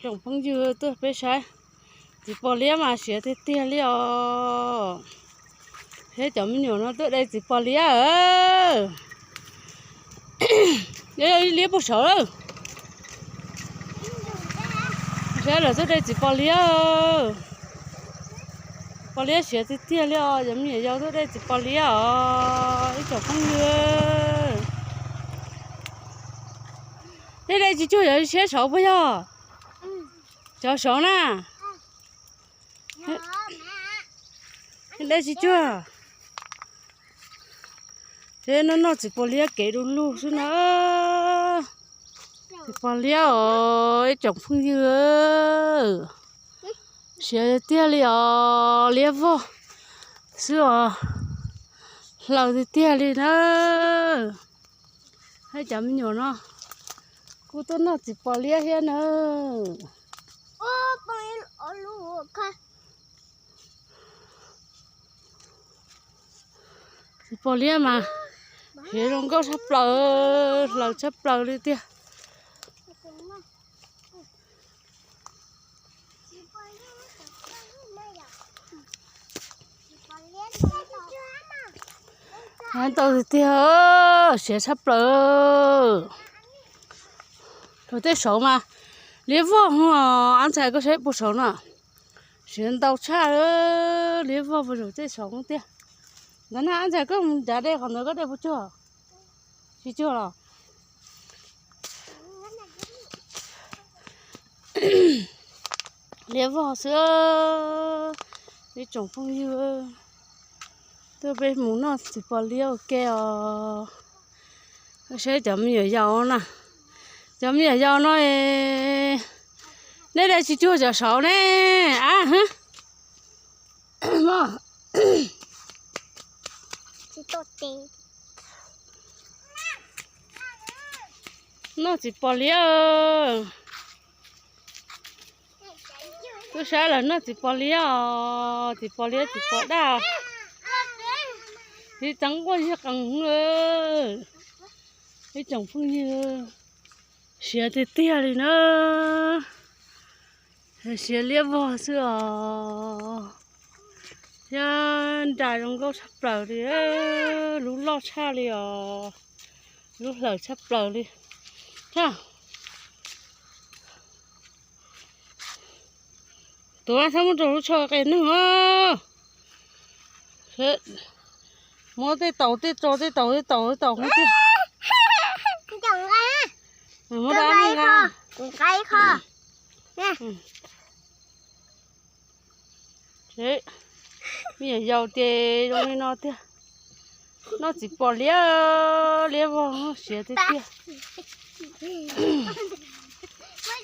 Tsoom phooj ywg tuaj peb saib txiv pos liab mas siav tiag tiag li os. Saib cov me nyuam no tuaj de txiv pos liab. Liab puag saud lawm. Saib lawv tuaj de txiv pos liab. Pos liab siav tiag tiag li os, cov me nyuam yaus tuaj de txiv pos liab os ib tsoom phooj ywg. Nej de tsis cuag cov siab saud puas yog? Cov saud na. Nej de tsis cuag. Ces no noj txiv pos liab kev du lug xwb na. Txiv pos liab os ib tsoom phooj ywg. Siav tiag li os, liab vog xwb os. Hlaws tiag tiag li na. Hab cov me nyuam no kuj tuaj noj txiv pos liab thiab na. Txiv pos liab mas siav zoo nkauj tshaj plaws, hlaws tshaj plaws li tiag. Ntau tiag tiag, siav tshaj plaws. Rau tej saud mas liab vog os, ab ntxhais koj saib puag saud no. Siav ntau tshaj, liab vog puag saum tej saud tiag. Ntawd na ab ntxhais koj mus nrad de qhov ntawd koj de puas cuag? Tsis cuag los? Liab vog xwb. Ib tsoom phooj ywg, tuaj peb mus noj txiv pos liab ua ke os. Saib cov me nyuam yaus na. Cov me nyuam yaus no, nej de tsis cuag cov saud ne. Ab, noj txiv pos liab. Tub sab lawv noj txiv pos liab os, txiv pos liab txiv pos daj. Txiv txeev quaj yog qees. Ib tsoom phooj ywg, siav tiag tiag li na. Siav liab vog xwb os. Thiab nra zoo nkauj tshaj plaws li, lub loj tshaj li os. Lub hlaws tshaj plaws li. Tuav txhob muab rau lub tsho qe neeg os. Muab tej taus tej tso tej taus tej taus tej taus. Muab dab nqa. Me nyuam yaus ces zoo li no tiag. Noj txiv pos liab, liab vog siav tiag tiag.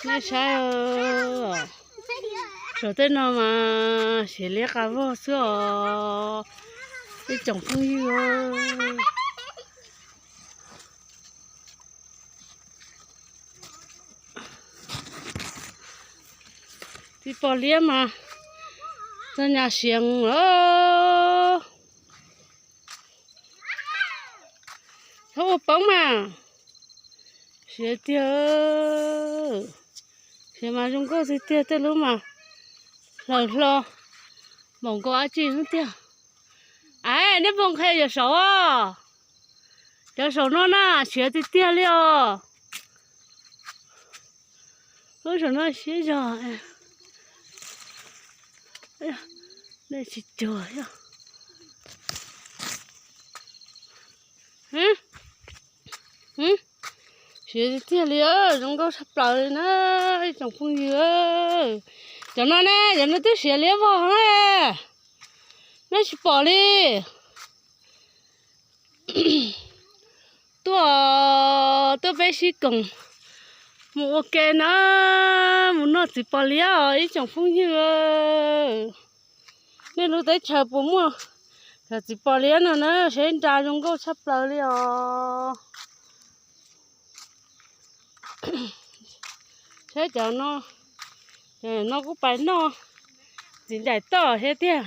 Nej saib, saum tej no mas siav liab qab vog xwb os. Ib tsoom phooj ywg, txiv pos liab mas txog nyas siav os. Txhob ua poob mas. Siav tiag. Siav mas zoo nkauj tiag tiag, tej lub mas hlaws hlo, npaum nkaus dab tsi xwb tiag. Aib, neb puas nqhis cov saud? Cov saum no na siav tiag tiag li os. Lub saum no siab zog. Tsis cuag. Siav tiag tiag li, zoo nkauj tshaj plaws li na ib tsoom phooj ywg. Cov no ne, cov no twb siav liab vog na. Neb tsis pom li. Tuaj, tuaj peb sib koom mus ua ke na, mus noj txiv pos liab os ib tsoom phooj ywg. Nej lub teb chaws puas muaj cov txiv pos liab no na, saib nra zoo nkauj tshaj plaws li os. Saib cov no, cov no kuj pais noj txiv nraim toj thiab tiag.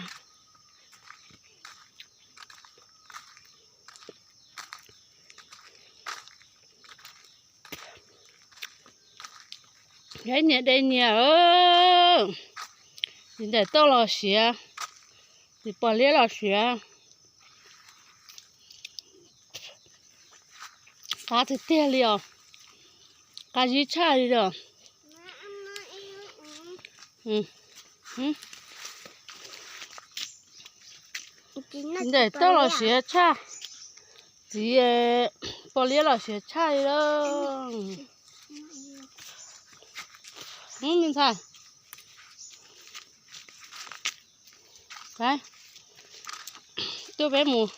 Ib niag de nyias, txiv nraim toj los siav, txiv pos liab los siav. Qab tiag tiag li os, qab zib tshaj li os. Txiv nraim toj los siav tshaj, txiv pos liab los siav tshaj li lawm. Me ntxhais, tuaj peb mus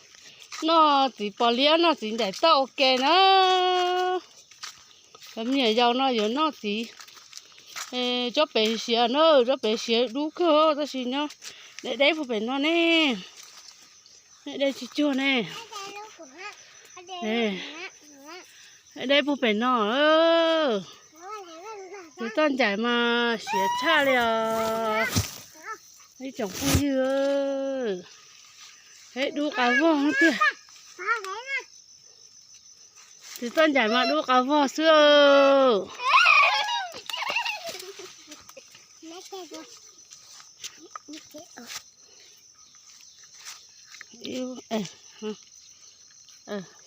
noj txiv pos liab noj txiv nraim toj ua ke na. Cov me nyuam yaus no yuav noj txiv tsob pem siav na, tsob pem siav dub kawg tab sis nyob deb deb puag pem no ne, deb tsis cuag ne. Deb puag pem no. Txiv toj ncaim mas siav tshaj li os. Ib tsoom phooj ywg, dub qas vog tiag. Txiv toj ncaim mas dub qas vog xwb.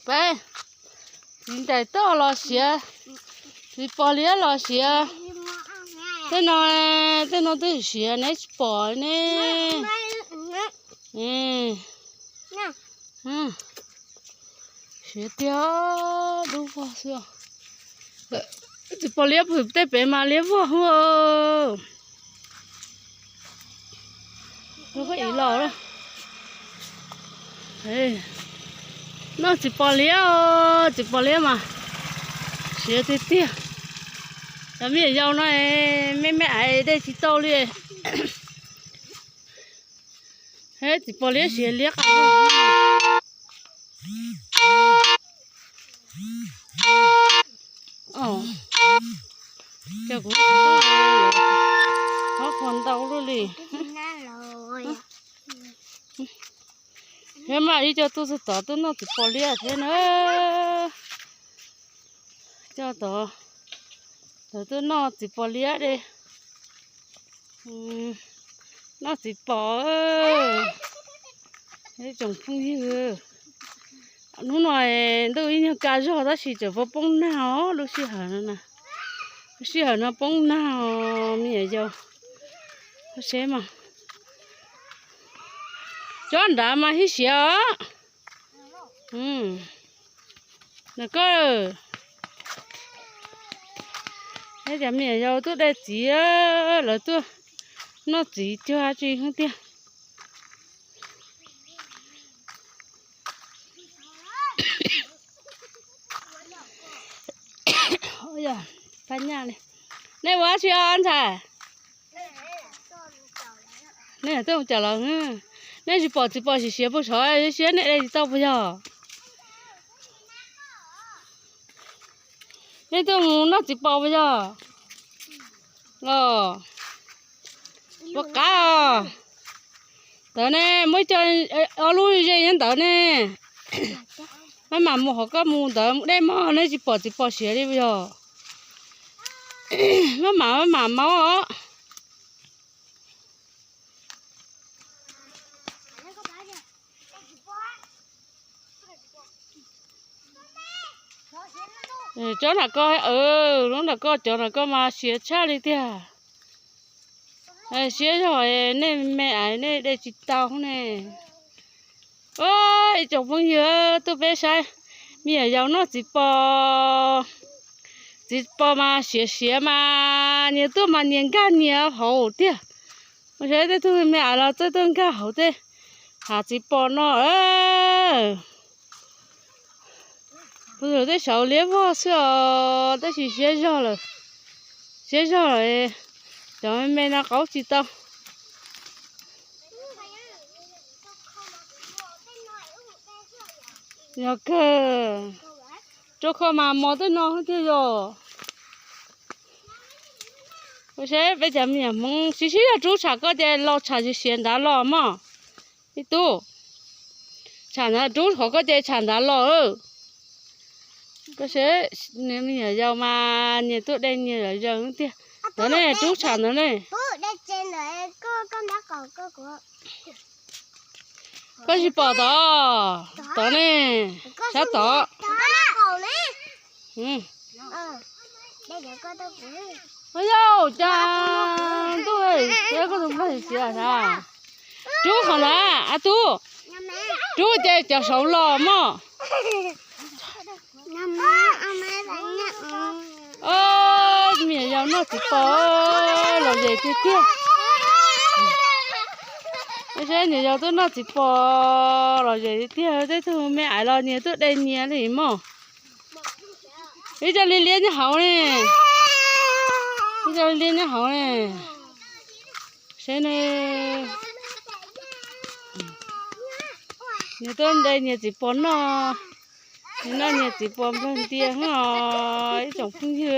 Peb, txiv nraim toj los siav, txiv pos liab los siav. Tej no, tej no twb siav neb tsis pom ne. Siav tiag, dub vog xwb. Txiv pos liab pw tej pem mas liab vog hwv. Los, noj txiv pos liab, txiv pos liab mas siav tiag tiag. Cov me nyuam yaus no me me aiv dej tsis tau li. Txiv pos liab siav liab qas. Ces kuv qhov qhuas ntau luaj li. Thiab mas ib co tuaj txog tod tuaj noj txiv pos liab thiab na. Coj tod, tod tuaj noj txiv pos liab de. Noj txiv pos. Ib tsoom phooj ywg, hnub no ntuj ib nyuag kaj zog tab sis tseem poob poob nag os lub sij hawm no. Lub sij hawm no poob nag os me nyuam yaus. Seb mas cov nrad mas hib siav os. Nws ko, cov me nyuam yaus tuaj de txiv, lawv tuaj noj txiv cuag tsis hwb tiag. Nej ua dab tsi os ntxhais? Nej tuaj mus cawm los, nej tsis pom txiv pos siav siav puag saud siab nej de tsis tau puas yog? Nej tuaj mus noj txiv pos puas yog? Los, puas qab os? Ntawd ne, muab coj ob lub ze nyob ntawd ne. Maj mam mus hauv koj mus ntawd dej mog, nej tsis pom txiv pos siav li puas yog? Maj mam maj mam maub os. Tsob nram ko, lub nram ko cov nram ko mas siav tshaj li tiag. Siab zog, nej me me aiv nej de tsis tau ne. Ib tsoom phooj ywg tuaj peb saib, me nyuam yaus noj txiv pos. Txiv pos mas siav siav mas nyias tuaj mas nyias nkag nyias hauv tiag. Ua saib tej tug me aiv los txawj tuaj nkag hauv tej hav txiv pos no. Kuv tus tej saud liab vog xwb os, tab sis siab zog lawm. Siab zog lawm, cov me me no qaub tsis tau. Yog kawg, rau kho mas mos tej no thiaj yog. Ua seb peb cov me nyuam Hmoob sib sib zog rub tsham koj ces los tsham siav siav nrad los mog. Ib tug, tsham nrad rub qhov koj ces tsham nrad los. Koj seb, me nyuam yaus mas nyias tuaj de nyias yam yawg tiag. Tod ne, rub tsham ntawd ne. Koj tsis pom tod, tod ne, sab tod. Yog cas ntuj, koj tus npawg siav siav sas. Rub qhov ntawd a tub, rub ces cov saud los mog. Me nyuam yaus noj txiv pos los zem tiag tiag. Saib nyuam yaus tuaj noj txiv pos los zem tiag, tej tug me aiv los nyias tuaj de nyias li mog. Ib co liab liab nyob hauv ne, ib co liab liab nyob hauv ne. Saib ne, nyias tuaj de nyias txiv pos noj, nyias noj nyias txiv pos nplog ntias os ib tsoom phooj ywg.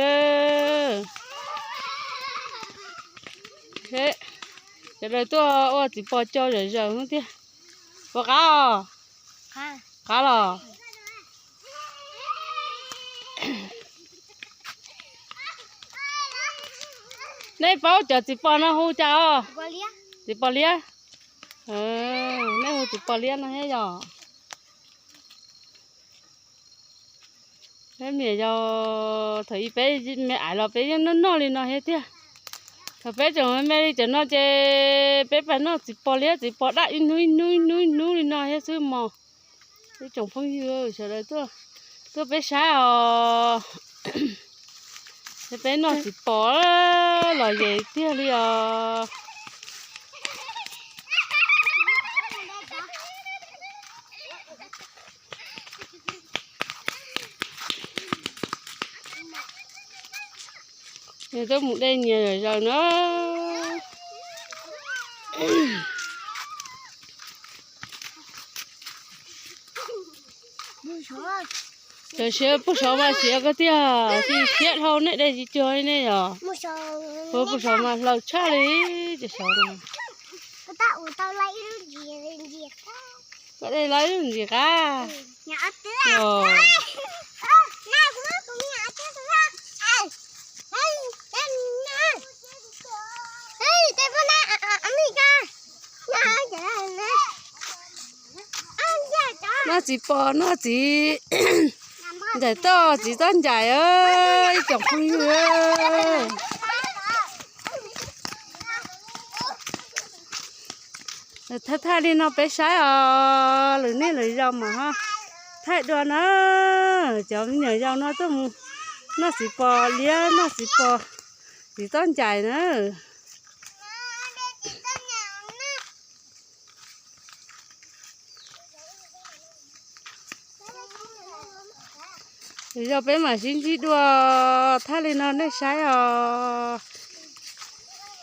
Sawv daws tuaj ua txiv pos co zom zaws tiag. Puas qab os? Qab los? Nej paub cov txiv pos no hu cas os? Txiv pos liab. Nej hu txiv pos liab no thiab yog? Peb me nyuam yaus thaum ub peb me aiv los peb yeej noj noj li no thiab tiag. Thaum peb tseem me me li cov no ces peb pais noj txiv pos liab txiv pos daj ib hnub ib hnub ib hnub ib hnub li no thiab xwb mog. Ib tsoom phooj ywg sawv daws tuaj, tuaj peb saib os. Peb noj txiv pos los zem tiag li os. Nyias tuaj mus de nyias zom zaws na. Cov siav puag saud mas siav kawg tiag, tsis siab dhau nej de tsis cuag li nej yog. Puag saud mas hlaws tshaj li cov saud no. Koj de lawv ntxim qab. Noj txiv pos noj txiv ncaim toj txiv toj ncaim ib tsoom phooj ywg. Thaij thaij li no peb saib os, lwm niaj lwm zaus mas ho thaij dua na. Cov me nyuam yaus no tuaj mus noj txiv pos liab noj txiv pos txiv toj ncaim na. Lwm zaus peb mam sib ntsib dua, thaij li no nej saib os.